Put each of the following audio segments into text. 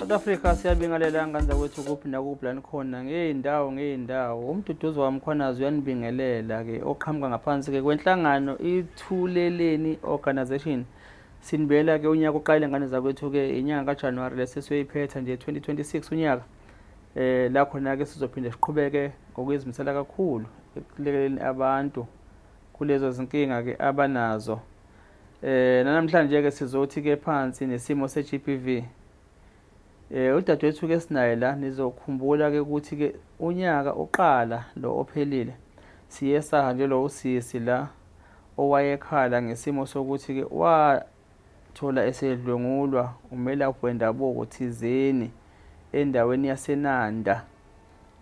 South Africa, siyabingelela ngane zakwethu kuphi nakuphi la nikhona ngey'ndawo ngey'ndawo. Umduduzi waMkhwanazi uyanibingelela-ke oqhamuka ngaphansi-ke kwenhlangano Ithuleleni Organisation. Sinibela-ke unyaka uqalile ngane zakwethu-ke, inyanga kaJanuwari lesi esiyoyiphetha nje 2026 unyaka. La khona-ke sizophinde siqhubeke ngokuzimisela kakhulu ekulekeleleni abantu kulezo zinkinga-ke abanazo. Namhlanje ke sizothi ke phansi nesimo se-GBV. Udadewethu ke sinaye la, nizokhumbula ke ukuthi ke unyaka uqala lo ophelile siye sahanjelwa usisi la owayekhala ngesimo sokuthi ke wathola esedlwengulwa umelaphi wendabuko thizeni endaweni yaseNanda,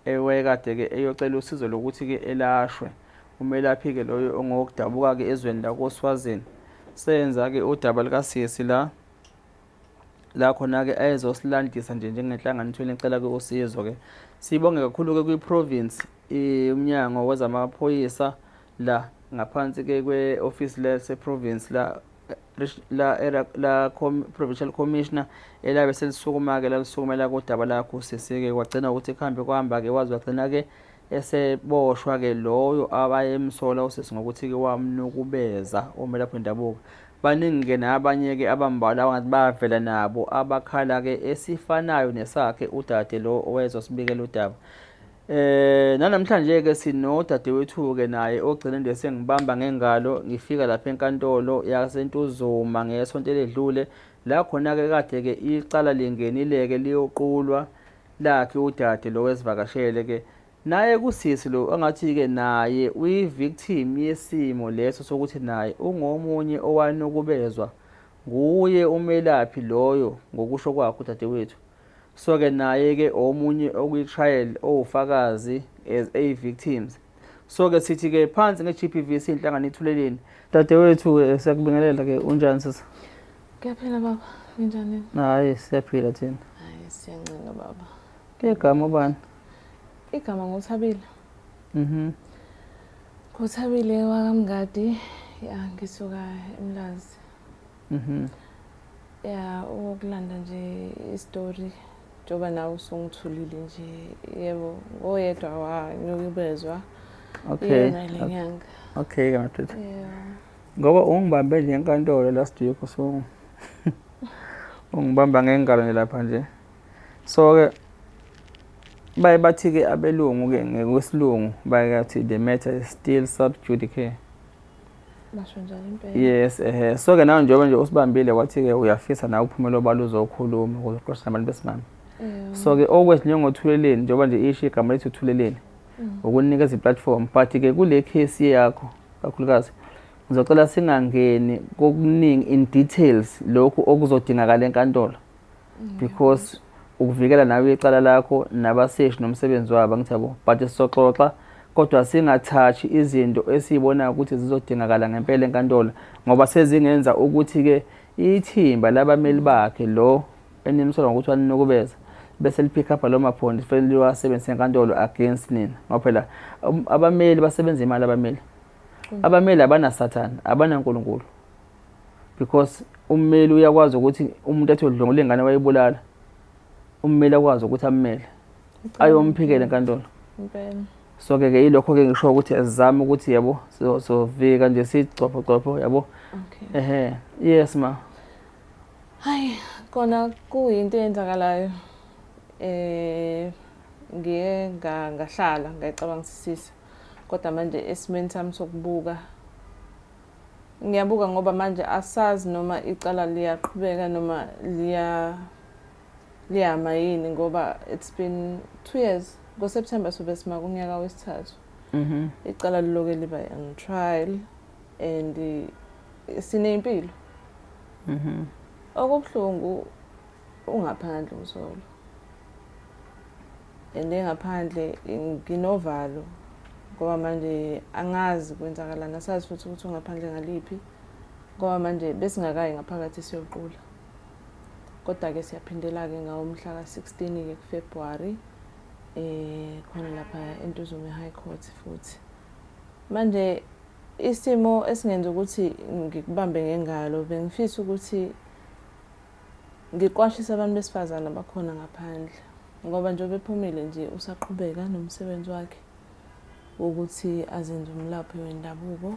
ewayekade-ke eyocela usizo lokuthi-ke elashwe. Umelaphi-ke loyo ongowokudabuka-ke ezweni lakoSwazini. Senza-ke udaba likasisi la, la khona-ke ayezosilandisa nje njengenhlangano ithwele icela-ke usizo-ke. Sibonge kakhulu-ke kwi-province, umnyango wezamaphoyisa la ngaphansi-ke kwe-office lase-province la la la provincial commissioner elabe selisukuma-ke lalisukumela kodaba lakho usisi-ke, kwagcina ukuthi kuhambe kuhamba-ke waze wagcina-ke eseboshwa-ke loyo abayemsola usisi ngokuthi-ke wamnukubeza umelaphi wendabuko. Baningi-ke nabanye-ke abambalwa abangathi bayavela nabo abakhala-ke esifanayo nesakhe udade lo owayezosibikela udaba. Nanamhlanje ke sinodadewethu ke naye ogcine nje sengibamba ngengalo ngifika lapha enkantolo yaseNtuzuma ngesonto eledlule, la khona ke kade ke icala lingenile ke liyoqulwa lakhe udade lo wesivakashele ke naye kusisi lo angathi ke naye uyi-victim yesimo leso sokuthi naye ungomunye owanukubezwa nguye umelaphi loyo ngokusho kwakhe udadewethu. So ke naye ke omunye okwi-trial owufakazi as a victims. So ke sithi ke phansi nge-GBV siyinhlangano Ithuleleni. Dadewethu, siyakubingelela ke, unjani sisi? Kuyaphila baba, ninjani? Hayi, siyaphila thina. Hayi, siyancenga baba. Ke gama ubani? Igama nguThabile. NguThabile wakaMngadi, ya, ngisuka eMlazi. Ya, ukulanda nje isitori njengoba nawe usungithulile nje, yebo, ngoyedwa wanukubezwa. Iyona le nyanga. Okay ke madoda. Ngoba ungibambe nje enkantolo last week, so ungibamba ngengalo nje lapha nje. So ke baye bathi ke abelungu ke ngokwesilungu baye bathi the matter is still sub judice. Basho njalo impela. Yes, ehe. So ke nawe njengoba nje usibambile wathi ke uyafisa nawe uphumela obala uzokhuluma ukuze uxoxe nabantu besimame. So ke okwethu njengoThuleleni, njengoba nje isho igama lethu Thuleleni, ukunikeza i-platform, but ke kule case yakho kakhulukazi ngizocela singangeni kokuningi in details lokhu okuzodingakala enkantolo, because ukuvikela nawe icala lakho nabaseshi nomsebenzi wabo, angithi yabo, but sizoxoxa kodwa singathathi izinto esiyibonayo ukuthi zizodingakala ngempela enkantolo, ngoba sezingenza ukuthi-ke ithimba labameli bakhe lo enimsola ngokuthi waninukubeza bese li-pick up lo maphondi fanele liwasebenzise enkantolo against nina, ngoba phela abameli basebenza imali, abameli abanasathane, abanankulunkulu, because ummeli uyakwazi ukuthi umuntu ethi udlwengula ingane wayibulala, ummeli akwazi ukuthi ammele ayomphikela enkantolo. Impela. So ke yilokho ke ngisho ukuthi azame ukuthi yabo sovika nje sicopho copho yabo. Ehe, yes ma. Hayi, kona kuyinto eyenzakalayo. Ngiye ngahlala ngayicabangisisa. Kodwa manje esimeni sami sokubuka ngiyabuka ngoba manje asazi noma icala liyaqhubeka noma liyama yini, ngoba it's been 2 years, ngoSeptember sobe sima kunyaka wesithathu. Icala liloke liba on trial and sinempilo. Okubuhlungu ungaphandle umsolo. And engaphandle nginovalo ngoba manje angazi kwenzakalani, asazi futhi ukuthi ungaphandle ngaliphi, ngoba manje besingakayi ngaphakathi siyoqula. Kodwa-ke siyaphindela-ke ngawo mhla ka-16-ke kuFebruary khona lapha eNtuzuma High Court futhi. Manje isimo esingenza ukuthi ngikubambe ngengalo, bengifisa ukuthi Ngiqwashisa abantu besifazane abakhona ngaphandle ngoba njengoba ephumile nje usaqhubeka nomsebenzi wakhe wokuthi azenze umlaphi wendabuko.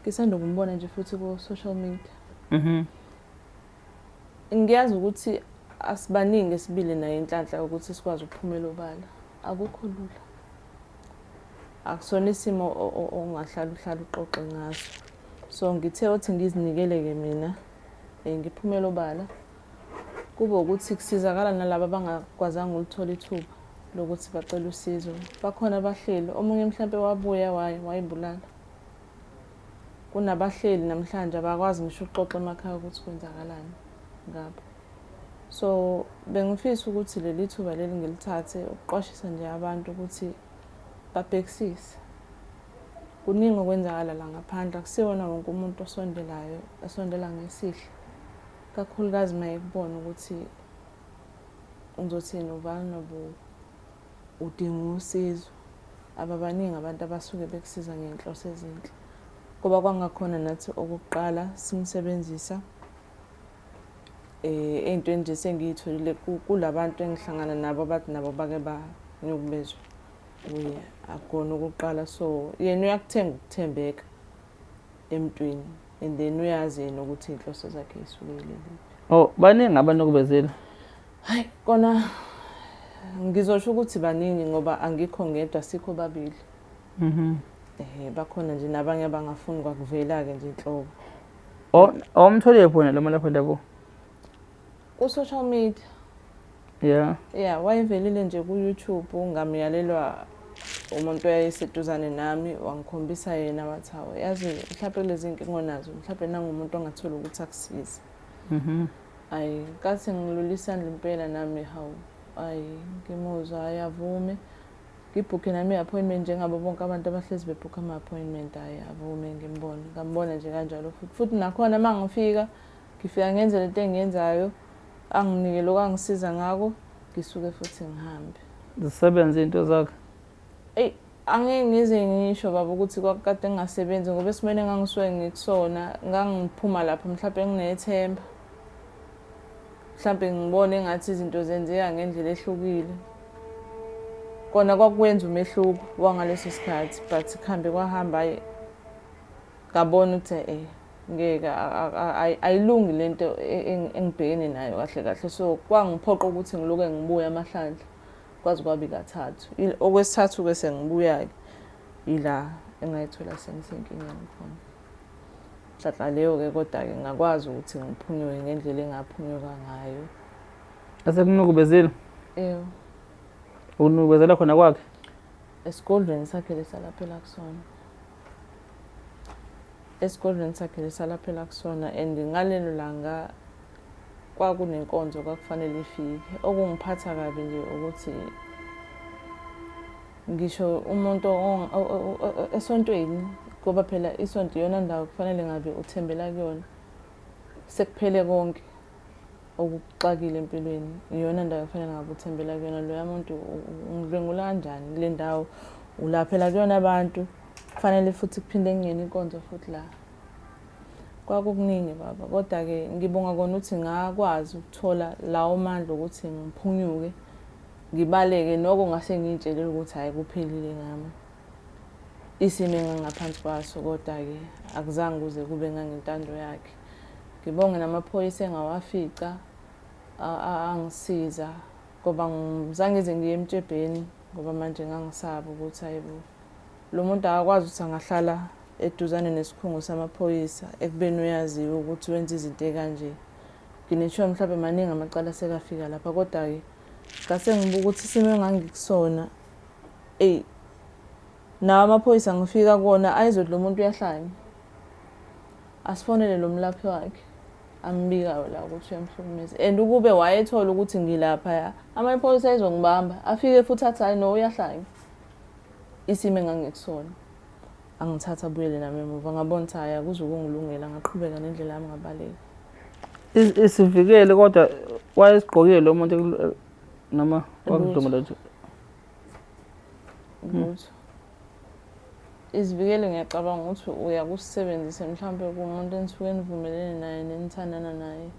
Ngisanda ukumbona nje futhi ku-social media. Ngiyazi ukuthi asibaningi esibili naye inhlanhla yokuthi sikwazi ukuphumela obala. Akukho lula. Akusona isimo ongahlala uhlala uxoxe ngaso. So ngithe othi ngizinikele-ke mina ngiphumele obala. Kube ukuthi kusizakala nalaba abangakwazanga ukulithola ithuba lokuthi bacele usizo. Bakhona abahleli, omunye mhlampe wabuya wayibulala. Kunabahleli namhlanje abakwazi ngisho ukuxoxa emakhaya ukuthi kwenzakalani ngabo. So bengifisa ukuthi leli thuba leli ngilithathe ukuqwashisa nje abantu ukuthi babhekisise. Kuningi okwenzakala la ngaphandle, akusiwona wonke umuntu osondelayo, esondela ngesihle. Kakhulukazi uma ekubona ukuthi ngizothini u-vulnerable, udinga usizo. Ababaningi abantu abasuke bekusiza ngey'nhloso ezinhle. Ngoba kwangakhona nathi okokuqala simsebenzisa ey'ntweni nje sengiyitholile kulabantu engihlangana nabo abathi nabo bake banyukubezwa kuye, akukona okokuqala. So yena uyakuthenga ukuthembeka emntwini and then uyazi yena ukuthi iy'nhloso zakhe y'suke y'leliphi. Oh, baningi abanukubezile? Hhayi, kona ngizosho ukuthi baningi ngoba angikho ngedwa, sikho babili. Bakhona nje nabanye abangafuni kwakuvela-ke nje inhlobo. Oh, awumtholile khona lo malapha ndabo? Ku-social media. Yeah. Yeah, wayevelile nje ku-YouTube, ngamyalelwa umuntu owayeseduzane nami, wangikhombisa yena wathi hawu, yazi mhlawumbe kulezi nkinga onazo, mhlawumbe nangumuntu ongathola ukuthi akusize. Ayi, nkathi ngilula isandla impela nami hawu, ayi ngimuzwa, hayi avume. Ngibhukhe nami i-appointment njengabo bonke abantu abahlezi bebhukha ama-appointment, hhayi avume ngimbone. Ngambona nje kanjalo futhi. Futhi nakhona uma ngifika, ngifika ngenze lento engiyenzayo, anginike lokhu angisiza ngako, ngisuke futhi ngihambe. Zisebenze iy'nto zakhe? Eyi, angeke ngize ngisho baba ukuthi kwakukade ngingasebenzi ngoba esimweni engangisuke ngikusona, ngangiphuma lapho mhlawumbe nginethemba. Mhlawumbe ngibone engathi izinto zenzeka ngendlela ehlukile. Kona kwakwenza umehluko wangaleso sikhathi, but kuhambe kwahamba hhayi ngabona ukuthi ngeke ayilungi lento engibhekene nayo kahle kahle. So kwangiphoqa ukuthi ngiloke ngibuye amahlandla kwaze kwabi kathathu. Okwesithathu-ke sengibuya-ke ila engayithola sengisenkingeni khona. Nhlanhla leyo-ke kodwa-ke ngakwazi ukuthi ngiphunyuke ngendlela engaphunyuka ngayo. Asekunukubezile? Yebo. Ukunukubezela khona kwakhe? Esigodlweni sakhe lesalaphela kusona. Esigodlweni sakhe lesalaphela kusona and ngalelo langa kwakunenkonzo kwakufanele ifike. Okungiphatha kabi nje ukuthi ngisho umuntu esontweni, ngoba phela isonto iyona ndawo kufanele ngabe uthembela kuyona. Sekuphele konke okuxakile empilweni, iyona ndawo kufanele ngabe uthembela kuyona. Loya muntu ungidlwengula kanjani kule ndawo, ulaphela kuyona abantu, kufanele futhi kuphinde kungene inkonzo futhi la. Kwakukuningi baba, kodwa-ke ngibonga kona ukuthi ngakwazi ukuthola lawo mandla ukuthi ngiphunyuke, ngibaleke. Noko ngase ngiyitshelile ukuthi hhayi kuphelile ngami, isimo engangaphansi kwaso, kodwa-ke akuzange kuze kube ngangentando yakhe. Ngibonge namaphoyisa engawafica angisiza, ngoba ngizange ngize ngiye emtshebheni ngoba manje ngangisaba ukuthi hayibo lo muntu akakwazi ukuthi angahlala eduzane nesikhungo samaphoyisa ekubeni uyaziwa ukuthi wenza izinto ekanje. Ngineshuwa mhlawumbe maningi amacala asekafika lapha, kodwa-ke ngase ngibuka ukuthi isimo engangikusona, eyi nawo amaphoyisa ngifika kuwona ayezothi lo muntu uyahlanya. Asifonele lo mlaphi wakhe ambikayo la ukuthi uyamhlukumeza, and ukube wayethola ukuthi ngilaphaya amaphoyisa ayezongibamba afike futhi athi hayi no uyahlanya. Isimo engangikusona angithatha abuyele nami emuva, ngabona ukuthi hhayi akuzukungilungela, ngaqhubeka nendlela yami ngabaleka. Isivikeli kodwa wayesigqokile lo muntu noma wakudlungula nje? Lutho. Isivikeli ngiyacabanga ukuthi uyakusebenzisa mhlawumbe kumuntu enisuke nivumelene naye nenithandana naye.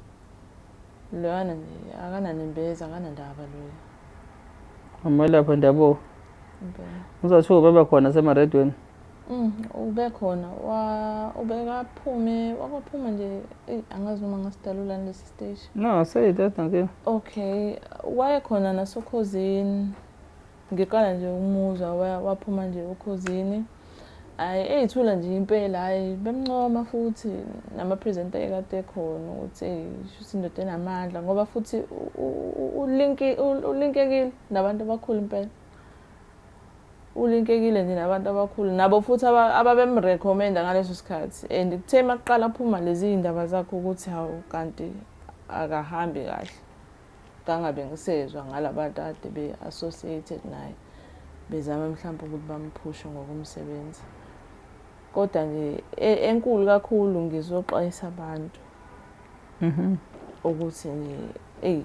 Loyana nje akananembeza, akanandaba loyo. Umelaphi wendabuko? Impela. Uzathiwa ubeba khona semaredweni. Ube khona wa ubekaphume wakwaphuma nje, eyi angazi noma ngasidalula lesi stage. No, say it, that's not. Okay, wayekhona nasoKhozini. Ngiqala nje umuzwa waphuma nje uKhozini. Hhayi eyithula nje impela, hhayi bemncoma futhi nama-presenter ekade ekhona ukuthi eyi shuthi indoda enamandla ngoba futhi ulinkekile nabantu abakhulu impela. Ulinkekile nje nabantu abakhulu nabo futhi ababemrekhomenda ngaleso sikhathi, and kuthe makuqala phuma lezi iy'ndaba zakhe ukuthi hawu kanti akahambi kahle, ngangabe ngisezwa ngalabantu ade be-associated naye bezama mhlawumbe ukuthi bamphushe ngokomsebenzi. Kodwa nje enkulu kakhulu ngizoxwayisa abantu ukuthi nje eyi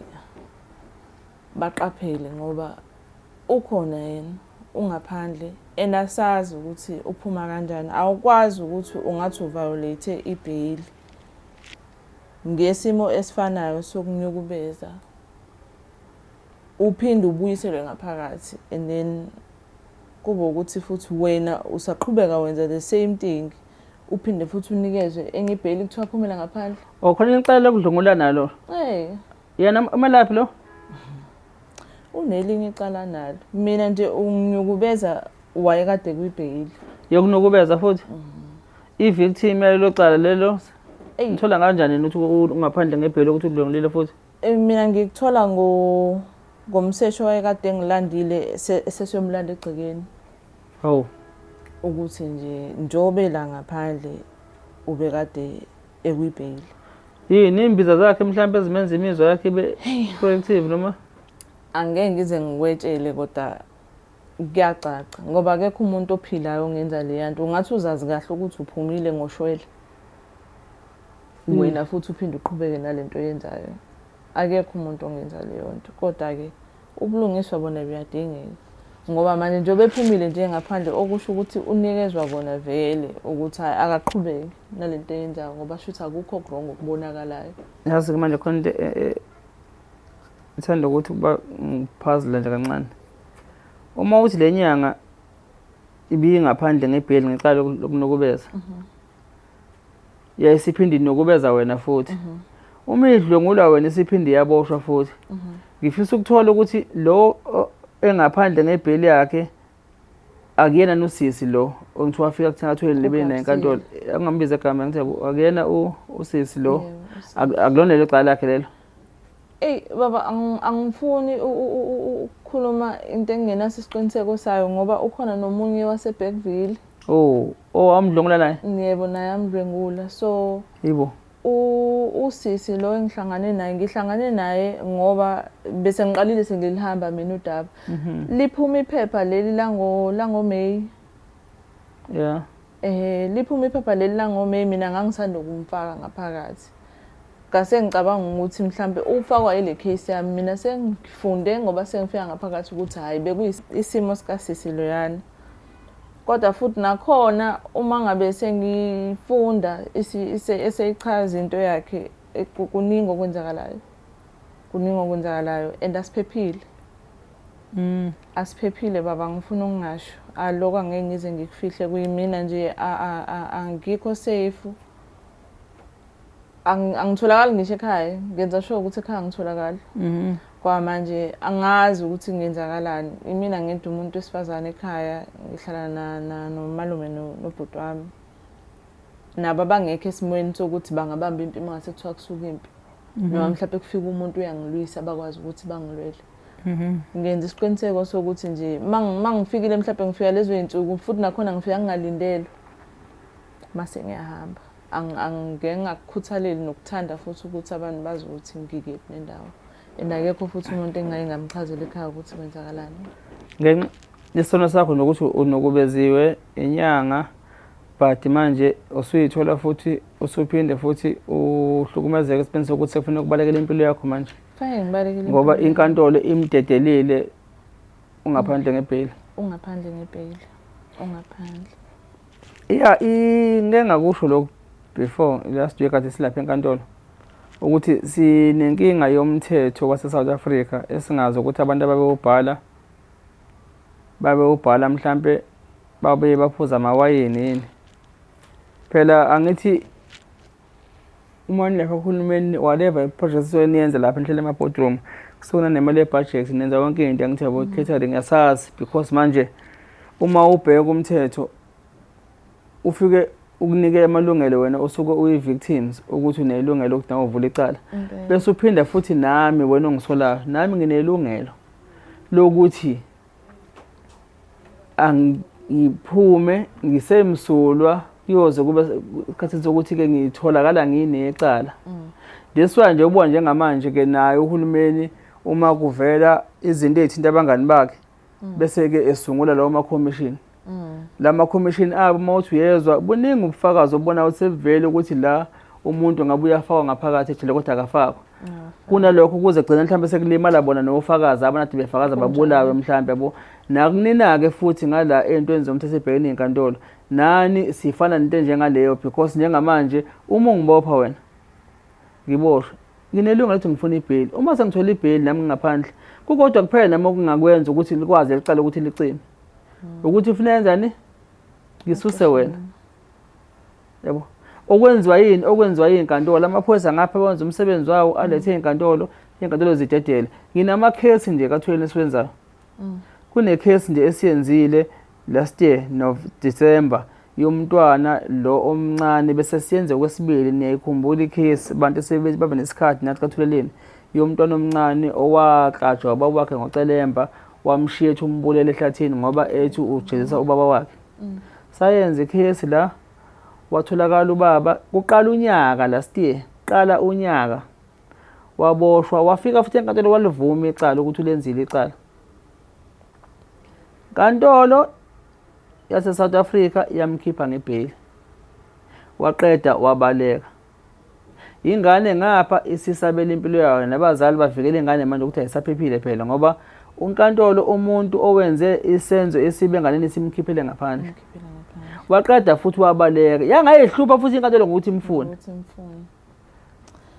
baqaphele ngoba ukhona yena ungaphandle and asazi ukuthi uphuma kanjani. Awukwazi ukuthi ungathi uviolate ibheyili ngesimo esifanayo sokunyukubeza uphinde ubuyiselwe ngaphakathi, and then kube ukuthi futhi wena usaqhubeka wenza the same thing, uphinde futhi unikezwe enye ibheyili kuthiwa phumela ngaphandle. Oh, khona icala lokudlwengula nalo. Hey. Yena umelaphi lo? Unelinye icala nalo. Mina nje unginyukubeza wayekade kwibheyili. Yokunukubeza futhi? I-victim yalelo cala lelo ngithola kanjani ukuthi ungaphandle ngebheyili ukuthi udlwengulile futhi? Mina ngikuthola ngomsesho wayekade ngilandile sesiyomlanda egcekeni. Hawu. Ukuthi nje njobe la ngaphandle ubekade ekwibheyili. Yini imbiza zakhe mhlawumbe ezimenza imizwa yakhe ibe proactive noma? Angeke ngize ngikwetshele kodwa kuyacaca ngoba akekho umuntu ophilayo ongenza leya nto. Ungathi uzazi kahle ukuthi uphumile ngoshwele. Wena futhi uphinde uqhubeke nalento oyenzayo. Akekho umuntu ongenza leyo nto. Kodwa-ke ubulungiswa bona buyadingeka. Ngoba manje njengoba ephumile nje ngaphandle okusho ukuthi unikezwa kona vele ukuthi hhayi akaqhubeke nalento eyenzayo ngoba shuthi akukho wrong okubonakalayo. Yazi-ke manje khona into ithanda ukuthi kuba ngiphazile nje kancane. Uma uthi le nyanga ibingaphandle ngebheyili ngecala lokunukubeza, yayisiphinde inukubeza wena futhi. Uma idlwengula wena isiphinde iyaboshwa futhi. Ngifisa ukuthola ukuthi lo engaphandle ngebheyili yakhe akuyena nosisi lo ongithiwa wafika kuthengathweni libe naye enkantolo. Angambiza egama ngithi akuyena usisi lo. Akulona lelo cala lakhe lelo. Eyi baba, angifuni ukukhuluma into engingenaso isiqiniseko sayo ngoba ukhona nomunye waseBergville. Oh, oh amdlwengula naye? Yebo, naye amdlwengula. So Yibo. Usisi lo engihlangane naye, ngihlangane naye ngoba bese ngiqalile sengilihamba mina udaba. Liphuma iphepha leli lango May. Yeah. Liphuma iphepha leli lango May, mina ngangisanda ukumfaka ngaphakathi. Ngase ngicabanga ukuthi mhlambe ufakwa ile case yami, mina sengifunde ngoba sengifika ngaphakathi ukuthi hayi bekuyisimo sika sisi loyana. Kodwa futhi nakhona uma ngabe sengifunda eseyichaza into yakhe, kuningi okwenzakalayo. Kuningi okwenzakalayo and asiphephile. Asiphephile baba, ngifuna ukungasho. Aloko angeke ngize ngikufihle kuyimina nje, angikho safe. Angitholakali ngisho ekhaya, ngenza sure ukuthi ekhaya angitholakali. Kwa manje angazi ukuthi ngenzakalani. Imina ngedwa umuntu wesifazane ekhaya, ngihlala nomalume nobhuti wami. Nabo abangekho esimweni sokuthi bangabamba impi uma ngase kuthiwa kusuka impi. Noma mhlawumbe kufika umuntu uyangilwisa bakwazi ukuthi bangilwele. Ngenza isiqiniseko sokuthi nje mangifikile mhlawumbe ngifika lezo zinsuku futhi nakhona ngifika ngingalindelwe. Mase ngiyahamba. Angeke ngakukhuthaleli nokuthanda futhi ukuthi abantu bazi ukuthi ngikephi nendawo. And akekho futhi umuntu engake ngamchazela ekhaya ukuthi kwenzakalani. Ngenxa yesono sakho nokuthi unokubeziwe inyanga, but manje usuyithola futhi usuphinde futhi uhlukumezeke esimeni sokuthi sekufanele ukubalekela impilo yakho manje. Fanele ngibalekele Ngoba impilo yami. inkantolo imdedelile ungaphandle ngebheyili. Ungaphandle ngebheyili. Ungaphandle. Yeah, ngeke ngakusho lokhu before last week kade silapha enkantolo. Ukuthi sinenkinga yomthetho wase-South Africa esingazi ukuthi abantu ababewubhala babewubhala mhlampe babe baphuza amawayini yini. Phela angithi uma nilapha kuhulumeni, whatever i-project esuke niyenza lapha, nihlele ema-boardroom, kusuke nanemali ye-budget, nenza yonke into, angithi yabo, catering asazi, because manje uma ubheka umthetho ufike ukunike amalungelo wena osuke uyi-victims ukuthi unelungelo lokuthi nawe uvule icala, bese uphinda futhi nami wena ongisolayo nami nginelungelo lokuthi angiphume ngisemsulwa kuyoze kube isikhathi sokuthi-ke ngitholakala nginecala. This why nje ubona njengamanje-ke naye uhulumeni uma kuvela izinto ey'thinta abangani bakhe, bese-ke esungula lawo makhomishini. La makhomishini abo, uma uthi uyezwa, buningi ubufakazi obubona ukuthi sebuvele ukuthi la umuntu ngabe uyafakwa ngaphakathi ejele, kodwa akafakwa. Kunalokho kuze kugcina mhlawumbe sekulimala bona nofakazi abanade befakaza babulawe mhlawumbe, yabo. Nakunina-ke futhi ngala ey'ntweni zomthetho ebhekene iy'nkantolo, nani sifana nento enjengaleyo, because njengamanje uma ungibopha wena ngiboshwe, nginelungelo ukuthi ngifuna ibheli. Uma sengithola ibheli nami ngingaphandle, kukodwa kuphela nami okungakwenza ukuthi likwazi licala ukuthi licime, ukuthi ufuna yenzani, ngisuse wena, yabo. Okwenziwa yini? Okwenziwa yinkantolo. Amaphoyisa ngapha wenza umsebenzi wawo, alethe inkantolo, iy'nkantolo zidedele. Nginamakhesi nje kathuleni esiwenzayo. Kunekhesi nje esiyenzile last year no December yomntwana lo omncane, bese siyenze okwesibili. Niyayikhumbula ikhesi, abantu sebebabe nesikhathi nathi kathuleleni, yomntwana omncane owaklajwa ubaba wakhe ngocelemba, wamshiya ethi umbulele ehlathini ngoba ethi ujezisa ubaba wakhe. Sayenza ikhesi la, watholakala ubaba kuqala unyaka, last year qala unyaka, waboshwa, wafika futhi enkantolo, walivuma icala ukuthi ulenzile icala. Nkantolo yase-South Africa yamkhipha ngebheyili, waqeda wabaleka. Ingane ngapha isisabela impilo yayo, nabazali bavikela ingane manje ukuthi ayisaphephile phela, ngoba unkantolo umuntu owenze isenzo esibi enganeni simkhiphele ngaphandle. Waqeda futhi wabaleka, yangayihlupha futhi inkantolo ngokuthi imfune. Ukuthi imfune.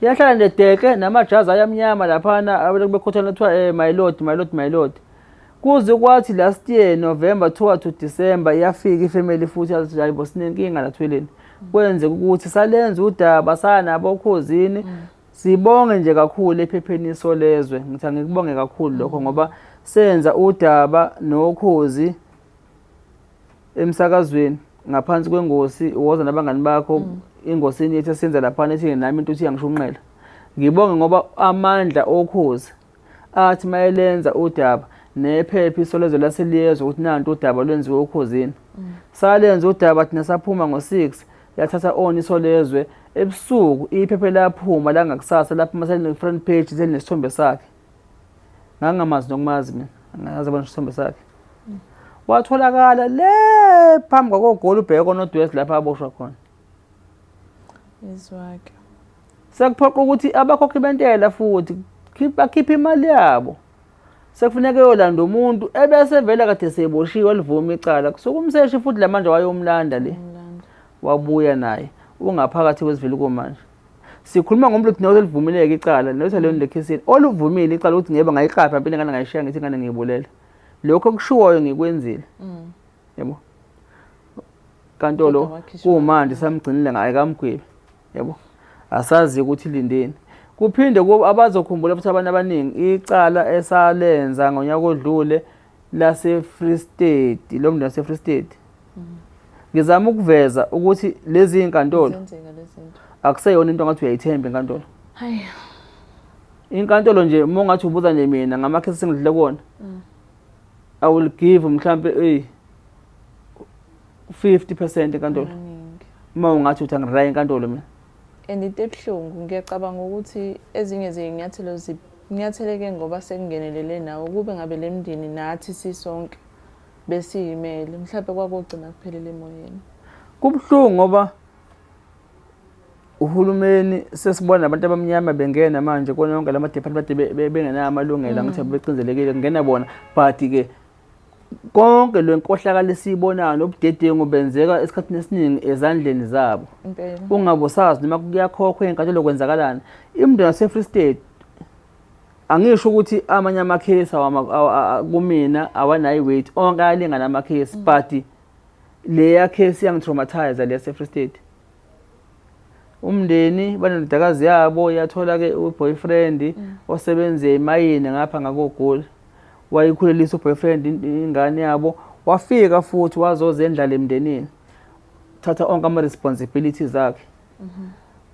Yahlala nje deke namajazi ayamnyama laphana, abantu bekhothana kuthiwa my lord, my lord, my lord, kuze kwathi last year November toward to December yafika ifamily futhi yathi, "Hayi bo, sinenkinga la Thweleni." Kwenzeka ukuthi salenza udaba, saya nabo okhozini. Sibonge nje kakhulu ephepheni Isolezwe, ngithi angikubonge kakhulu lokho, ngoba senza udaba nokhozi emsakazweni ngaphansi kwengosi Woza Nabangani Bakho, ingosini yethu esenza laphana ethi nami into uthi iyangishunqela. Ngibonge ngoba amandla okhozi athi mayelenza udaba nephepha Isolezwe laseliyezwa ukuthi nantu udaba lwenziwe okhozini. Salenza udaba thina, saphuma ngo-6, yathatha on Isolezwe ebusuku, iphepha laphuma langakusasa, laphuma seline-front page, selinesithombe sakhe. Ngangingamazi nokumazi mina, angaze abona isithombe sakhe. Watholakala le phambi kwakogoli, ubheke koNorth West lapho aboshwa khona. Izwake. Sekuphoqa ukuthi abakhokhi bentela futhi bakhiphe imali yabo, sekufuneka eyolanda umuntu ebese vele kade seboshiwe, alivuma icala. Kusuka umseshi futhi la manje wayomlanda le. Umlando. Wabuya naye, ungaphakathi kwezivili kumanje. Sikhuluma ngomuntu ukuthi nokuthi livumileke icala nokuthi leyo lekhesini oluvumile icala ukuthi ngebe ngayiqapha impilo ingane, ngayishiya ngithi ingane ngiyibulele, lokho okushiwoyo ngikwenzile, yabo. Kantolo Kodwa wakhishwa. Kumanje samgcinile ngaye kamgwebi, yabo, asazi ukuthi lindeni. Kuphinde abazokhumbula futhi abantu abaningi icala esalenza ngonyaka odlule lase Free State, lo mndeni wase Free State. Ngizama ukuveza ukuthi lezi inkantolo Zenzeka lezi zinto. Akuseyona into ngathi uyayithemba inkantolo. Hayi. Inkantolo nje, uma ungathi ubuza nje mina ngamakhesi esengidlule kuwona, I will give mhlambe 50% enkantolo. Amaningi. Uma ungathi uthi angiraya inkantolo mina. And into ebuhlungu, ngiyacabanga ukuthi ezinye zey'nyathelo zinyatheleke ngoba sekungenelele nawe. Kube ngabe le mndeni nathi sisonke besiyimele, mhlawumbe kwakugcina kuphelele emoyeni. Kubuhlungu ngoba uhulumeni sesibona nabantu abamnyama bengena manje kona yonke lama department bengenayo amalungelo, angithi becinzelekile, kungena bona, but ke Konke le nkohlakalo esiyibonayo nobudedengu benzeka esikhathini esiningi ezandleni zabo. Impela. Ungabe usazi noma kuyakhokhwa ey'nkantolo kwenzakalani. Imndeni wase-Free State, angisho ukuthi amanye amakhesi kumina awanayo i-weight, onke ayalingana amakhesi, but leya case iyangi-traumatize le yase-Free State. Umndeni banendodakazi yabo yathola-ke u-boyfriend osebenze emayini ngapha ngakoGoli, wayikhulelisa u-boyfriend ingane yabo, wafika futhi wazozendlala emndenini, thatha onke ama-responsibilities akhe,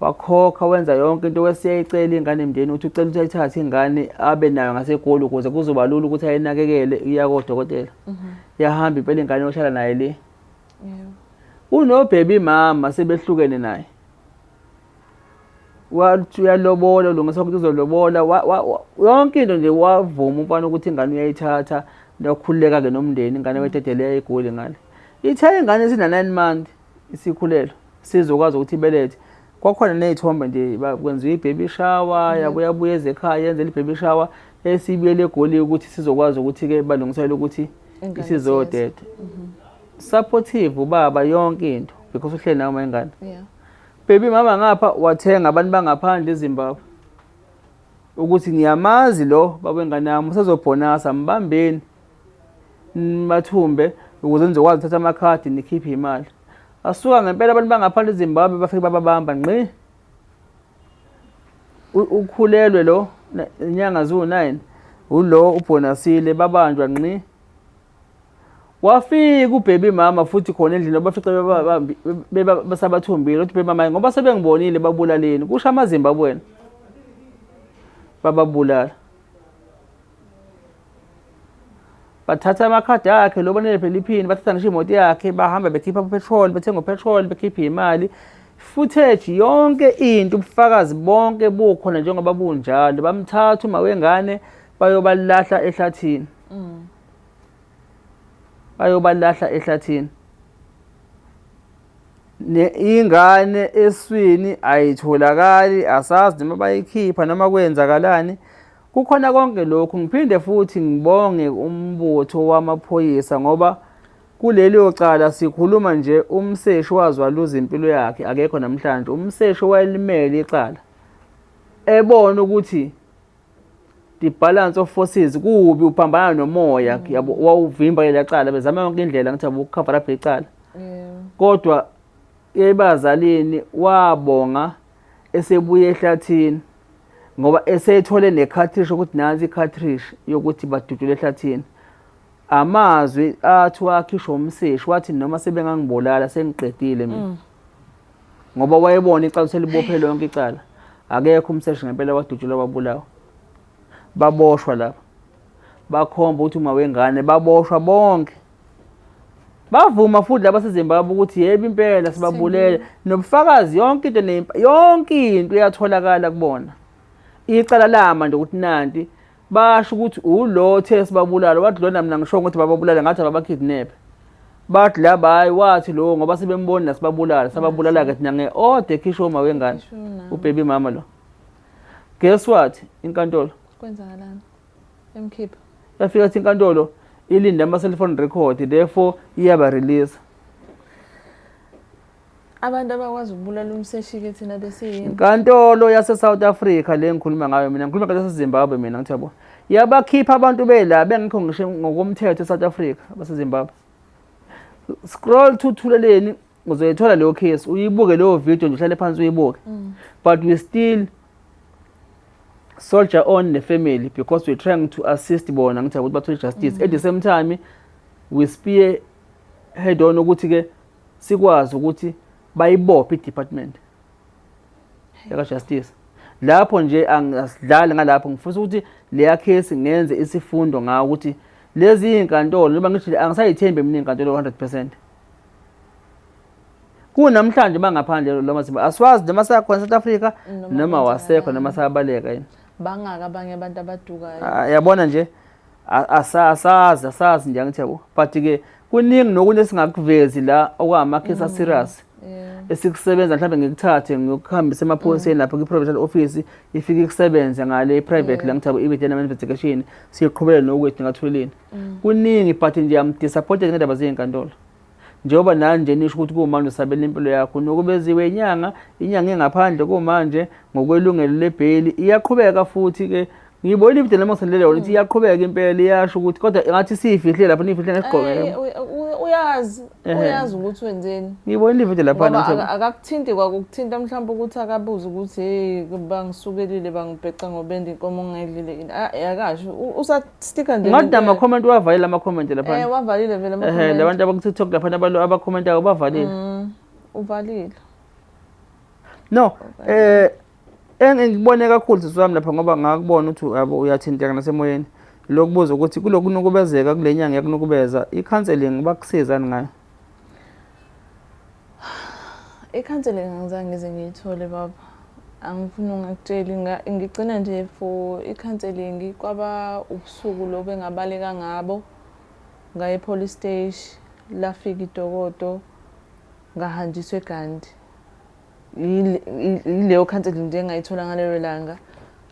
wakhokha, wenza yonke into. Wesiyayicela ingane emndenini ukuthi ucela ukuthi ayithathe ingane abe nayo ngaseGoli ukuze kuzoba lula ukuthi ayinakekele, iya kodokotela. Yahamba impela ingane yohlala naye le. Uno-baby mama sebehlukene naye, wathi uyalobola, ulungisa ukuthi uzolobola, yonke into nje. Wavuma umfana ukuthi ingane uyayithatha, wakhululeka-ke nomndeni. Ingane wayidedele eGoli ngale. Ithe ingane isina-9 months isikhulelwe, sizokwazi ukuthi ibelethe. Kwakhona ney'thombe nje, kwenziwa i-baby shower, yabuya buya ezekhaya, yenzela i-baby shower, esibuyele eGoli ukuthi sizokwazi ukuthi-ke balungiselele ukuthi Ingane. Isizodeda. Supportive ubaba, yonke into, because uhleli nayo ingane. Baby mama ngapha wathenga abantu bangaphandle eZimbabwe ukuthi ngiyamazi lo baba wengane yami usezobhonasa, mbambeni bathumbe ukuze nizokwazi ukuthatha amakhadi nikhiphe imali. Asuka ngempela abantu bangaphandle eZimbabwe, bafike bababamba ngqi. Ukhulelwe lo inyanga ziwu-9, ulo ubhonasile, babanjwa ngqi. Wafika u-baby mama futhi khona endlini, bafice basabathumbile. Uthi baby mama, ngoba sebengibonile, babulaleni, kusho amaZimbabweni, bababulala, bathatha amakhadi akhe lo banele phela iphini, bathatha ngisho imoto yakhe, bahamba bekhipha upetrol, bethenga upetrol, bekhipha imali. Footage yonke into, ubufakazi bonke bukhona njengoba bunjalo. Bamthatha uma wengane bayobalahla ehlathini, bayobalahla ehlathini. Ne ingane eswini ayitholakali, asazi noma bayikhipha noma kwenzakalani kukhona konke lokhu. Ngiphinde futhi ngibonge umbutho wamaphoyisa ngoba kuleli cala sikhuluma nje umseshi wazwaluza impilo yakhe, akekho namhlanje. Umseshi wayelimele icala ebona ukuthi the balance of forces kubi, uphambana nomoya, yabo, wawuvimba lela cala, bezama yonke indlela ngithi yabo uku-cover up icala. Kodwa ebazalini wabonga esebuye ehlathini ngoba esethole ne-cartridge, ukuthi nansi i-cartridge yokuthi badudule ehlathini. Amazwi athi wakhishwa umseshi, wathi noma sebengangibulala sengiqedile mina, ngoba wayebona icala selibophe lonke icala. Akekho umseshi ngempela wadutshulwa wabulawa. Baboshwa lapha, bakhomba ukuthi uma wengane, baboshwa bonke, bavuma futhi laba seZimbabwe ukuthi yebo impela sibabulele, nobufakazi yonke into, yonke into iyatholakala kubona. Icala lama nje ukuthi nanti basho ukuthi ulo othe sibabulala, wathi lona mina ngisho ukuthi bababulala, ngathi ababa-kidnap. Bathi laba hayi, wathi lo ngoba sebembona nasibabulala, sababulala-ke thina nge-order ekhishwe uma wengane. Ngisho nami. U-baby mama lo, guess what, inkantolo Kwenzakalani? Emkhipha. Yafika athi inkantolo ilinde ama-cellphone record, therefore iyaba-release. Abantu abakwazi ukubulala umseshi-ke thina besiyini? Inkantolo yase-South Africa le ngikhuluma ngayo mina, ngikhuluma ngento yaseZimbabwe mina. Ngithi yabo yabakhipha abantu bela bengekho ngisho ngokomthetho e-South Africa baseZimbabwe. Scroll to Thuleleni, uzoyithola leyo case, uyibuke leyo video nje, uhlale phansi uyibuke. But we still soldier on the family because we're trying to assist bona, ngithi ukuthi bathole justice. At the same time we spear head on ukuthi ke sikwazi ukuthi bayibophe i-department yaka-justice lapho nje. Asidlali ngalapho. Ngifisa ukuthi leya case ngenze isifundo ngawo ukuthi lezi iy'nkantolo, njengoba ngithi angisayithembi mina iy'nkantolo 100%. Kunamhlanje bangaphandle lo mazimba, asiwazi noma sakhona South Africa noma noma wasekho noma sabaleka yini. Bangaka abanye abantu abadukayo. Ah, yabona nje, asazi, asazi nje, angithi yabo, but ke kuningi nokunye esingakuvezi la okwama-case a-serious. Esikusebenza mhlawumbe ngikuthathe ngiyokuhambisa emaphoyiseni lapha kwi-provincial office, ifike ikusebenze ngale private la ngithabo ibe nama investigation, siqhubele nokwethu ngathulini. Kuningi, but nje I'm disappointed ngendaba zezinkantolo. Njengoba nani nje nisho ukuthi kumanje usabela impilo yakho, nokubeziwe inyanga, inyanga engaphandle kumanje ngokwelungelo lebheyili iyaqhubeka futhi ke ngiyibonile ivideo noma ngisendele yona ukuthi iyaqhubeka impela, iyasho ukuthi kodwa ngathi siyifihle lapha, niyifihle ngesigqoko. Uyazi, uyazi ukuthi wenzeni. Ngiyibonile ivideo lapha. Ngoba akakuthinti kwakukuthinta mhlawumbe ukuthi akabuze ukuthi hey, bangisukelile bangibheca ngobenda inkomo ongayidlile ini. Akasho, usastika nje. Ngathi nama-comment wavalile ama-comment lapha. Wavalile vele ama-comment. Labantu abaku-TikTok lapha abakhomentayo bavalile. Uvalile. No, engikubone kakhulu sisi wami lapha, ngoba ngakubona ukuthi yabo uyathinteka nasemoyeni, lokubuza ukuthi kulokunukubezeka kule nyanga yakunukubeza, i-counselling bakusizani ngayo? I-counselling angizange ngize ngiyithole baba. Angifuni ungakutsheli, ngigcina nje for i-counselling kwaba ubusuku lobu engabaleka ngabo ngaye e-police station, lafika idokodo, ngahanjiswa eGandhi. Yileyo counselling nje engayithola ngalelo langa.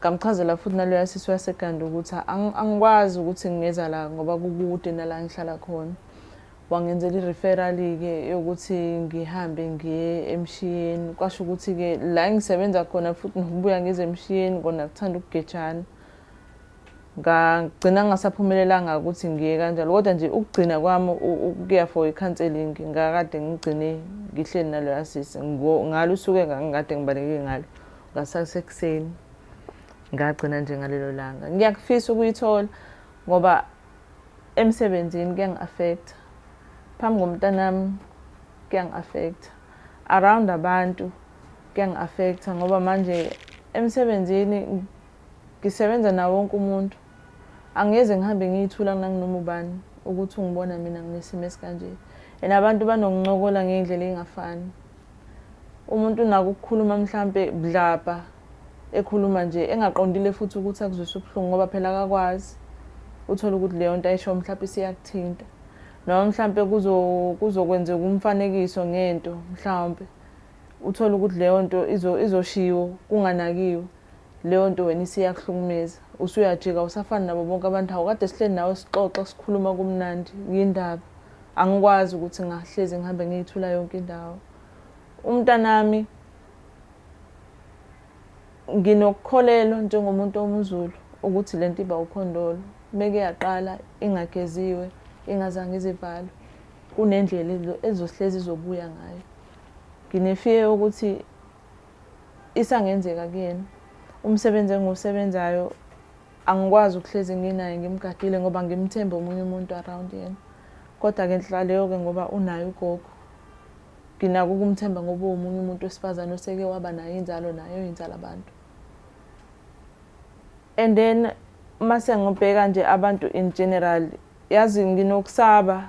Ngamchazela futhi naloya sisi waseGandhi ukuthi angikwazi ukuthi ngingeza la ngoba kukude nala ngihlala khona. Wangenzela i-referral-ke yokuthi ngihambe ngiye eMshiyeni. Kwasho ukuthi-ke la engisebenza khona futhi nokubuya ngize eMshiyeni kona kuthanda ukugejana. Ngagcina ngingasaphumelelanga ukuthi ngiye kanjalo, kodwa nje ukugcina kwami ukuya for i-counselling ngakade ngigcine ngihleli naloya sisi ngalo usuku engangikade ngibaleke ngalo ngasasekuseni, ngagcina nje ngalelo langa. Ngiyakufisa ukuyithola ngoba emsebenzini kuyangi-affect-a, phambi komntanami kuyangi-affect-a, around abantu kuyangi-affect-a, ngoba manje emsebenzini ngisebenza nawo wonke umuntu. Angeze ngihambe ngiyithula nanginoma ubani ukuthi ungibona mina nginesimo esikanje. And abantu banokuncokola ngey'ndlela ey'ngafani. Umuntu unako ukukhuluma mhlampe budlabha, ekhuluma nje engaqondile futhi ukuthi akuzwise ubuhlungu ngoba phela akakwazi. Uthole ukuthi leyo nto ayisho mhlampe isiyakuthinta. Noma mhlampe kuzokwenzeka umfanekiso ngento mhlawumpe. Uthole ukuthi leyo nto izoshiwo kunganakiwe. Leyo nto wena isiyakuhlukumeza. Usuyajika usafani nabo bonke abantu. Hawu, kade sihleli nawe sixoxa sikhuluma kumnandi, yindaba. Angikwazi ukuthi ngahlezi ngihambe ngiyithula yonke indawo. Umntanami nginokukholelwa njengomuntu omZulu ukuthi lento iba ukhondolo. Meke yaqala ingageziwe, ingazange izivalwe, kunendlela ezohlezi izobuya ngayo. Nginefiye yokuthi isangenzeka kuyena. Umsebenzi engiwusebenzayo angikwazi ukuhlezi nginaye ngimgadile ngoba ngimthemba omunye umuntu around yena. Kodwa-ke nhlalelo-ke ngoba unaye ugogo. Nginako ukumthemba ngoba uwomunye umuntu wesifazane oseke waba naye inzalo, naye oyinzala abantu. And then mase ngibheka nje abantu in general, yazi nginokusaba.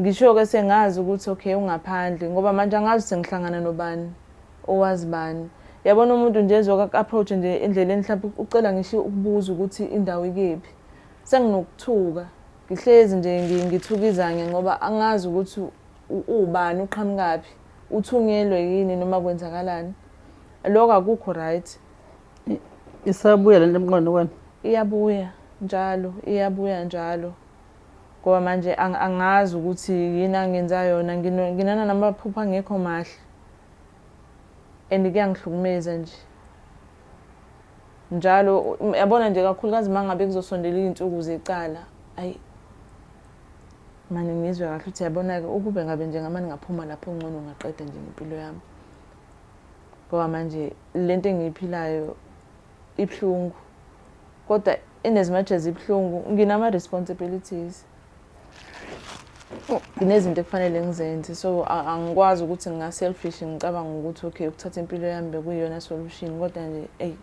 Ngisho-ke sengazi ukuthi okay ungaphandle, ngoba manje angazi sengihlangana nobani, owazi bani. Yabona umuntu nje ezoka-approach nje endleleni mhlawumbe ucela ngisho ukubuza ukuthi indawo ikephi. Senginokuthuka, ngihlezi nje ngithukizanye ngoba angazi ukuthi ubani, uqhamukaphi, uthunyelwe yini noma kwenzakalani. Lokho akukho right. Isabuya lento emqondo kwena? Iyabuya njalo, iyabuya njalo. Ngoba manje angazi ukuthi yini angenza yona, nginana namaphupho angekho mahle. And kuyangihlukumeza nje. Njalo yabona nje kakhulukazi uma ngabe kuzosondela iy'nsuku zecala, ayi mane ngizwe kahle ukuthi yabona-ke ukube ngabe nje ngamane ngaphuma lapho ngcono ngaqeda nje ngempilo yami. Ngoba manje lento engiyiphilayo ibuhlungu. Kodwa in as much as ibuhlungu, nginama-responsibilities. Kunezinto ekufanele ngizenze, so angikwazi ukuthi nginga-selfish ngicabanga ukuthi okay ukuthatha impilo yami bekuyiyona solution, kodwa nje eyi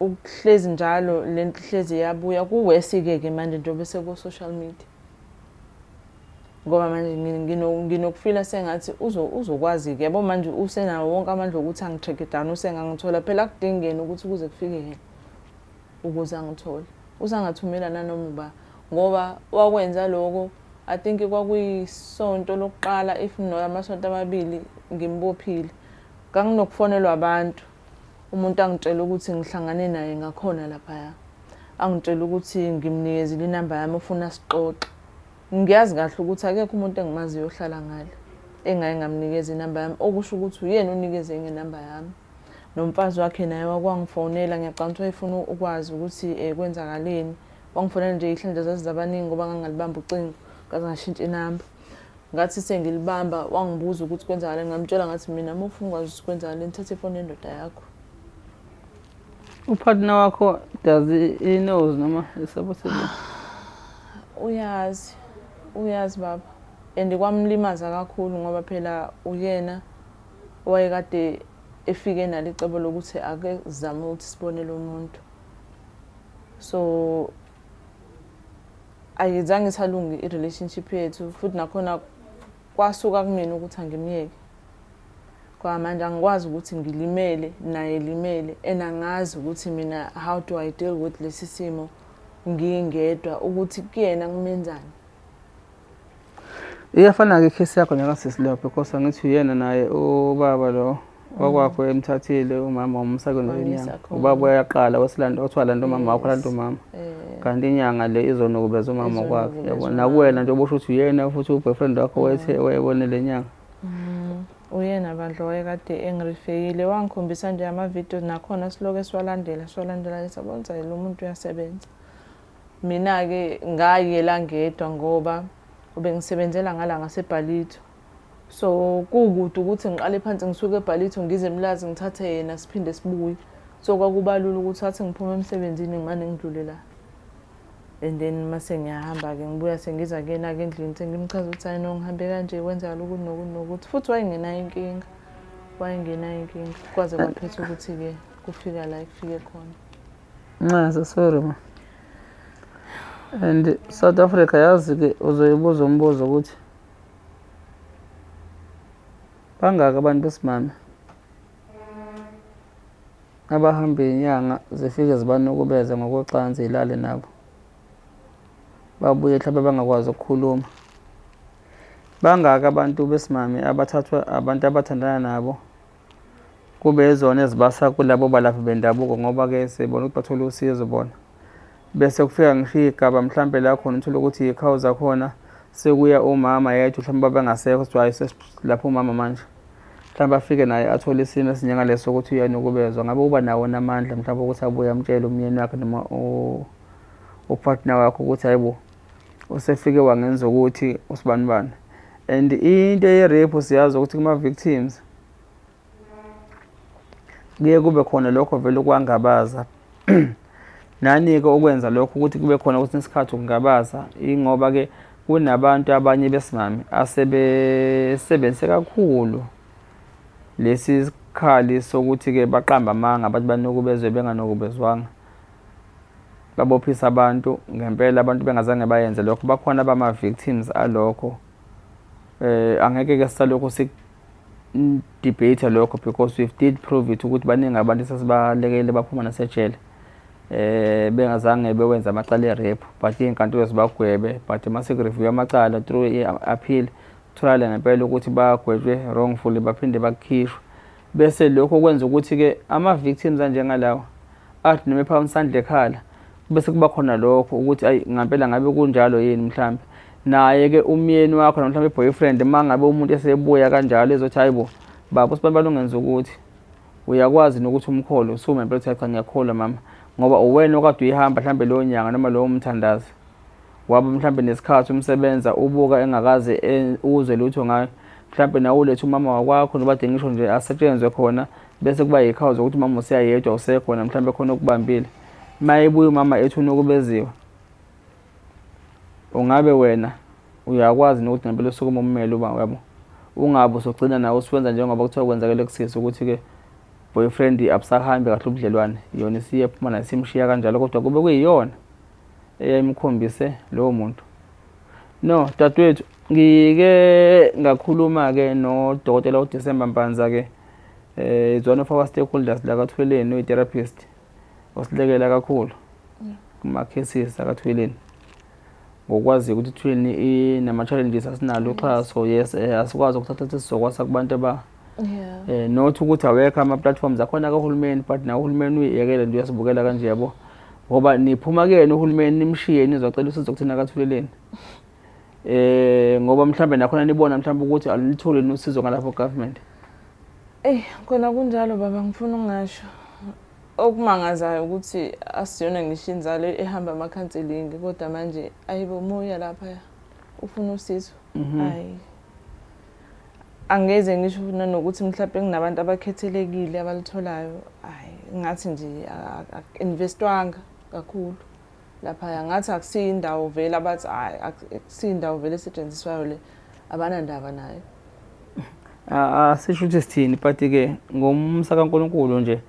ukuhlezi njalo lento ihlezi iyabuya. Kuwesi-ke ke manje njengoba seku-social media, ngoba manje nginokufila sengathi uzokwazi-ke yabo manje usenawo wonke amandla okuthi angi-track down, usengangithola. Phela akudingeni ukuthi kuze kufike yena ukuze angithole, usangathumela nanoma uba, ngoba wakwenza lokho. I think kwakuyisonto lokuqala if not amasonto amabili ngimbophile. Nganginokufonelwa abantu, umuntu angitshela ukuthi ngihlangane naye ngakhona laphaya. Angitshela ukuthi ngimnikezile inamba yami ufuna sixoxe. Ngiyazi kahle ukuthi akekho umuntu engimaziyo ohlala ngale engake ngamnikeza inamba yami, okusho ukuthi uyena onikeze ngenamba yami. Nomfazi wakhe naye wakwangifonela, ngiyacabanga ukuthi wayefuna ukwazi ukuthi kwenzakaleni. Wangifonela nje ihlandla zazizabaningi ngoba ngangalibamba ucingo, ngaze ngashintsha inamba. Ngathi sengilibamba wangibuza ukuthi kwenzakaleni, ngamtshela ngathi mina uma ufuna ukwazi ukuthi kwenzakaleni thatha ifoni yendoda yakho. Upartner wakho does he knows noma isupportive? Uyazi, uyazi baba. And kwamlimaza kakhulu ngoba phela uyena owayekade efike nalo icebo lokuthi ake sizame ukuthi sibone lo muntu. So ayizange isalungi i-relationship yethu futhi nakhona kwasuka kumina ukuthi angimyeke. Kwa manje angikwazi ukuthi ngilimele naye limele and angazi ukuthi mina how do I deal with lesi simo ngingedwa ukuthi kuyena ngimenzani. Iyafana-ke ikhesi yakho nakasisi leyo because angithi uyena naye ubaba lo wakwakho emthathile umama wamsa kwenye Wamisa inyanga. khona. Ubaba uyaqala wesilanda othiwa landa umama wakho landa umama. Kanti inyanga le izonukubeza umama kwakhe Izonukubeza yabo. umama. Nakuwena nje obusho ukuthi uyena futhi uboyfriend wakho wethe wayebone le nyanga. Uyena bandla wayekade engirifeyile wangikhombisa nje ama-videos nakhona siloke siwalandela siwalandela sabona ukuthi lo muntu uyasebenza. Mina-ke ngayela ngedwa ngoba ubengisebenzela ngala ngaseBallito. So kukude ukuthi ngiqale phansi ngisuke eBallito ngize eMlazi ngithathe yena siphinde sibuye. So kwakuba lula ukuthi athi ngiphume emsebenzini ngimane ngidlule la. And then mase ngiyahamba-ke ngibuya sengiza kuyena-ke endlini sengimchaza ukuthi hayi no ngihambe kanje kwenzakala ukuthi nokuthi nokuthi futhi wayengenayo inkinga. Wayengenayo inkinga kwaze kwaphetha ukuthi-ke kufika la ekufike khona. Nxese sorry ma. And South Africa yazi-ke uzoyibuza umbuzo ukuthi bangaki abantu besimame abahamba inyanga zifike zibanukubeze ngokocansi ilale nabo babuye mhlawumbe bangakwazi ukukhuluma. Bangaki abantu besimame abathathwa abantu abathandana nabo kube izona ezibasa kulabo balaphi bendabuko ngoba-ke sibona ukuthi bathole usizo bona. Bese kufika ngisho iy'gaba mhlampe la khona uthole ukuthi iy'khawu zakhona sekuya umama yedwa mhlawumbe babengasekho kuthiwa hhayi sesilapha umama manje. Mhlawumbe afike naye athole isimo esinjengaleso ukuthi uyanukubezwa. Ngabe uba nawo namandla mhlawumbe ukuthi abuye amtshele umyeni wakhe noma upartner wakhe ukuthi hayi bo usefike wangenza ukuthi usibanibani. And into ye-rape siyazi ukuthi kuma-victims kuye kube khona lokho vele ukwangabaza. Nani-ke okwenza lokho ukuthi kube khona kwesinye isikhathi ukungabaza ingoba-ke kunabantu abanye besimame asebesebenzise kakhulu lesi sikhali sokuthi-ke baqambe amanga abantu banukubezwe benganukubezwanga. Babophisa abantu ngempela abantu bengazange bayenze lokho. Bakhona abama-victims alokho. Angeke-ke sisalokhu debate lokho because we did prove it ukuthi baningi abantu esesibalekele baphuma nasejele bengazange bewenza amacala e-rape but iy'nkantolo zibagwebe but mase kureview amacala through i-appeal kutholakale ngempela ukuthi bagwetshwe wrongfully baphinde bakhishwe. Bese lokho kwenza ukuthi-ke ama-victims anjengalawa athi noma ephakamise isandla ekhala bese kuba khona lokho ukuthi ayi ngampela ngabe kunjalo yini mhlambe. Naye-ke umyeni wakho noma mhlawumbe i-boyfriend uma ngabe umuntu esebuya kanjalo ezothi hayi bo baba usibanibani ungenza ukuthi uyakwazi nokuthi umkholo usume impela uthi cha ngiyakholwa mama ngoba uwena okade uyihamba mhlambe leyo nyanga noma lowo mthandazi waba mhlambe nesikhathi umsebenza ubuka engakaze uzwe lutho ngayo mhlambe nawe ulethe umama wakwakho noba de ngisho nje asetshenzwe khona bese kuba yikhawu zokuthi umama useyayedwa usekhona mhlambe khona okubambile. Uma ebuya umama ethi unukubeziwe ungabe wena uyakwazi nokuthi ngempela usukume ummele uba uyabo ungabe usugcina nawe usuwenza njengoba kuthiwa kwenzakele kusisi ukuthi-ke boyfriend abusahambi kahle ubudlelwane yona isiyephuma naye simshiya kanjalo kodwa kube kuyiyona eyayimkhombise lowo muntu. No dadewethu ngike ngakhuluma-ke nodokotela uDecember Mpanza-ke is one of our stakeholders la kaThweleni uyi-therapist osilekela kakhulu kuma-cases akaThweleni. Ngokwazi ukuthi ithuleni inama-challenges, asinalo uxhaso, yes, asikwazi ukuthatha sizokwasa kubantu aba not ukuthi awekho ama-platforms akhona kahulumeni, but nawo uhulumeni uyiyekele nje, uyasibukela kanje, yabo, ngoba niphuma kuyena uhulumeni nimshiye nizocela usizo kuthina kaThuleleni, ngoba mhlambe nakhona nibona mhlambe ukuthi alulitholi usizo ngalapho government. Eyi, khona kunjalo baba, ngifuna ukungasho. Okumangazayo ukuthi asiyona ngisho inzalo ehamba ama-counselling, kodwa manje ayibo umoya lapha ufuna usizo. Hayi. Angeze ngisho nanokuthi mhlawumbe kunabantu abakhethelekile abalitholayo. Hayi, ngathi nje investwanga kakhulu lapha, ngathi akusiyo indawo vele abathi hayi, akusiyo indawo vele esetshenziswayo le, abanandaba nayo. Asisho ukuthi sithini, but-ke ngomsa kaNkulunkulu nje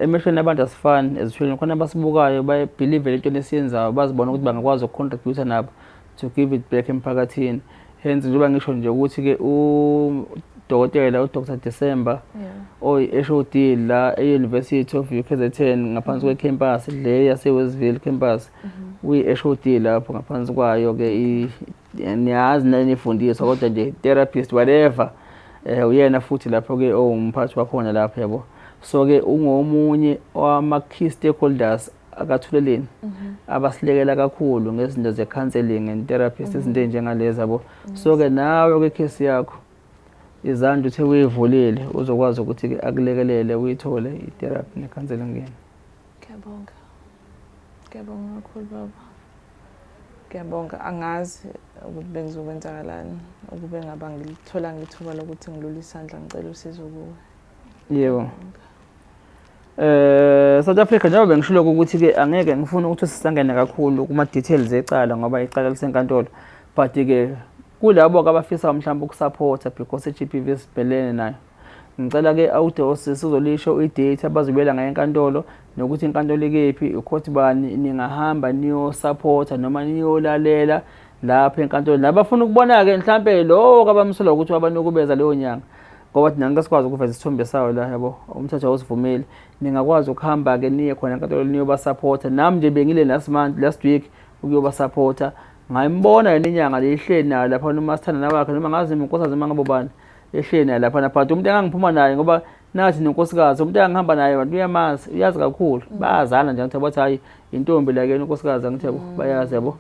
emehlweni abantu asifani, ezithweni khona abasibukayo baye-believe entweni esiyenzayo, bazibona ukuthi bangakwazi uku-contribute nabo to give it back emphakathini. Hence njengoba ngisho nje ukuthi-ke udokotela uDr December oyi-HOD la e-University of UKZN ngaphansi kwe-campus le yase-Westville campus, uyi-HOD lapho ngaphansi kwayo-ke, niyazi nanifundiswa, kodwa nje therapist whatever, uyena futhi lapho-ke owumphathi wakhona lapho, yabo. So-ke ungomunye wama-key stakeholders akaThuleleni abasilekela kakhulu ngezinto ze-counselling and therapist, izinto ey'njengalezi, yabo. So-ke nawe kwi-case yakho izandla uthe uyivulile, uzokwazi ukuthi-ke akulekelele uyithole i-therapy ne-counselling kuyena. Ngiyabonga. Ngiyabonga kakhulu baba. Ngiyabonga, angazi ukuthi bengizokwenzakalani ukube ngaba ngilithola ngithuba lokuthi ngilule isandla ngicela usizo kuwe. Yebo. South Africa, njengoba bengishilo ukuthi ke angeke ngifune ukuthi sisangene kakhulu kuma details ecala ngoba icala lisenkantolo, but ke kulabo abafisa mhlawumbe ukusupporta because i-GBV sibhelene nayo, ngicela ke awude sizolisho i-date abazobuyela ngayo enkantolo nokuthi inkantolo ikephi, i-court bani, ningahamba niyosupporta noma niyolalela lapho enkantolo. Nabafuna ukubona-ke mhlampe lo kabamsola ukuthi wabanukubeza leyo nyanga, ngoba thina ngeke sikwazi ukuveza isithombe sayo la, yabo, umthetho awusivumeli, ningakwazi ukuhamba-ke niye khona enkantolo niyobasupporta. Nami nje bengile last month, last week, ukuyobasupporta, ngayimbona yena inyanga le ihleli nayo lapha noma sithandana wakhe noma ngazi unkosikazi noma ngabe ubani ehleli naye laphana, but umuntu engangiphuma naye ngoba nathi nonkosikazi umuntu engangihamba naye abantu uyamazi, uyazi kakhulu, bayazana nje, ngithi bathi hayi intombi la kuyena unkosikazi, angithi yabo, bayazi, yabo.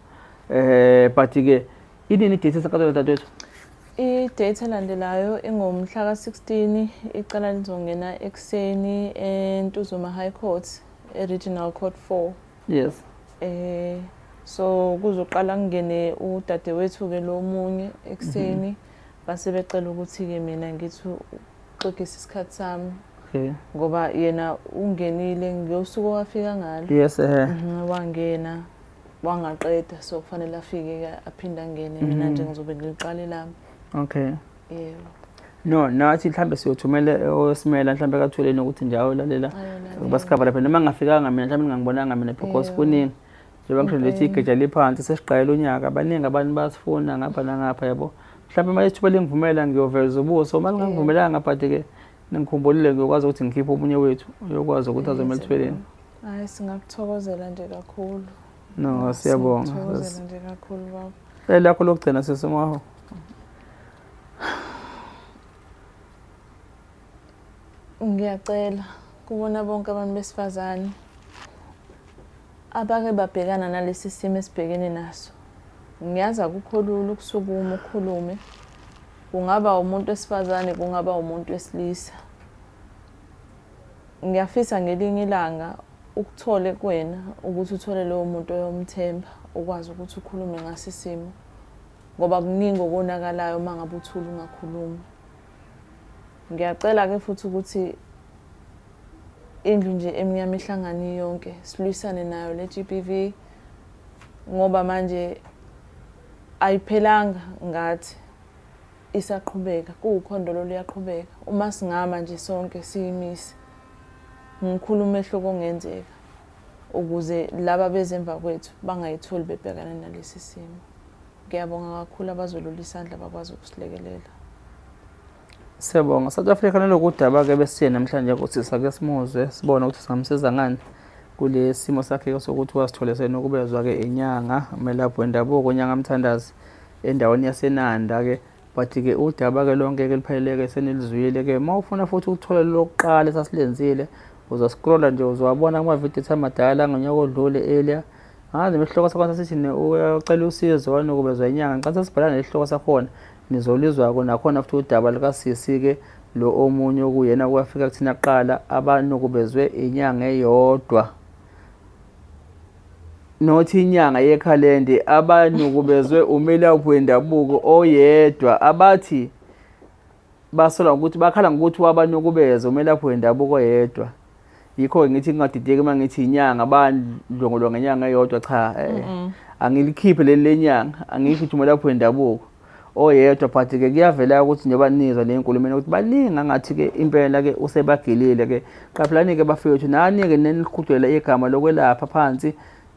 But ke inini i-date esenkantolo, dadewethu? I-date elandelayo ingomhla ka-16, icala lizongena ekuseni eNtuzuma High Court, e-Regional Court 4. So kuzoqala kungene udadewethu ke lo munye ekuseni, base becela ukuthi ke mina ngithi uxegisa isikhathi sami ngoba yena ungenile ngosuku owafika ngalo. yes eh Wangena wangaqeda, so kufanele afike ke aphinde angene, mina nje ngizobe ngiliqale lami. Yebo. No, nathi mhlambe siyothumela osimela mhlambe kaThuleni ukuthi nje ayolalela. Ayolalela. Basikhava lapha noma ngafikanga mina, mhlambe ngingangibonanga mina because kuningi njengoba ngisho nje igeja liphansi, sesiqayela unyaka, baningi abantu basifuna ngapha nangapha, yabo. Mhlambe uma ithuba lingivumela ngiyoveza ubuso, uma lingangivumelanga, but ke ningikhumbulile, ngiyokwazi ukuthi ngikhiphe omunye wethu uyokwazi ukuthi azomela eThuleleni. Hayi, singakuthokozela nje kakhulu. No, siyabonga. Singakuthokozela nje kakhulu baba. Elakho lokugcina, sisimaho. Ngiyacela kubona bonke abantu besifazane abake babhekana nalesi simo esibhekene naso. Ngiyazi akukho lula ukusukuma ukhulume. Kungaba umuntu wesifazane, kungaba umuntu wesilisa. Ngiyafisa ngelinye ilanga ukuthole kuwena ukuthi uthole lowo muntu oyomthemba, ukwazi ukuthi ukhulume ngaso isimo, ngoba kuningi okonakalayo uma ngabe uthula ungakhulumi. Ngiyacela-ke futhi ukuthi indlu nje emnyama ihlangane yonke, silwisane nayo le GBV, ngoba manje ayiphelanga ngathi, isaqhubeka, kuwukhondo loluyaqhubeka. Uma singama nje sonke siyimise, mkhulu umehluko ongenzeka ukuze laba bezemva kwethu bangayitholi bebhekane nalesi simo. Ngiyabonga kakhulu abazolula isandla bakwazi ukusilekelela. Siyabonga. South Africa, naloku daba-ke besiye namhlanje ukuthi sake simuzwe sibone ukuthi singamsiza ngani. kule simo sakhe sokuthi wasithole senokubezwa-ke inyanga umelaphi wendabuko unyanga mthandazi endaweni yaseNanda-ke. But-ke udaba-ke lonke-ke liphelele-ke senilizwile-ke. Uma ufuna futhi ukuthola lokuqala esasilenzile, uzoscrolla nje uzowabona kumavidiyo ethu amadala ngonyaka odlule earlier. Angazi noma isihloko sakhona sasithi ucela usizo wanukubezwa inyanga. Ngicela sesibhala nesihloko sakhona nizolizwa-ko nakhona futhi udaba likasisi-ke lo omunye okuyena owafika kuthina kuqala abanukubezwe inyanga eyodwa. Not inyanga yekhalende abanukubezwe umelaphi wendabuko oyedwa abathi basola ngokuthi bakhala ngokuthi wabanukubeza umelaphi wendabuko oyedwa. Yikho-ke ngithi ngingadideki uma ngithi inyanga bandlwengulwa ngenyanga eyodwa cha angilikhiphe leli lenyanga angisho ukuthi umelaphi wendabuko oyedwa but-ke kuyavela ukuthi njengoba nizwa le nkulumeni ukuthi baningi angathi-ke impela-ke usebagilile-ke. Qaphelani-ke bafethu nani-ke neniqhudelela igama lokwelapha phansi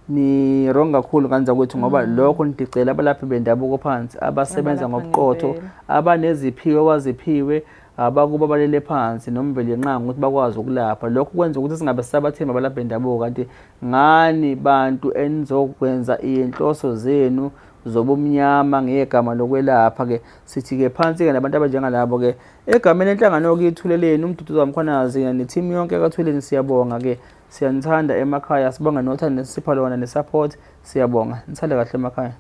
ni wrong kakhulu ngane zakwethu ngoba lokho nidicela abalaphi bendabuko phansi abasebenza ngobuqotho abaneziphiwe waziphiwe abakuba balele phansi noMvelinqangi ukuthi bakwazi ukulapha. Lokho kwenza ukuthi singabe sisabathemba abalaphi bendabuko kanti ngani bantu enizokwenza iy'nhloso zenu zobumnyama ngegama lokwelapha-ke. Sithi-ke phansi-ke nabantu abanjengalabo-ke egameni lenhlangano-ke iThuleleni uMduduzi kaMkhwanazi ne-team yonke kaThuleleni siyabonga-ke siyanithanda emakhaya sibonga nothando nesipha lona ne-support siyabonga nisale kahle emakhaya.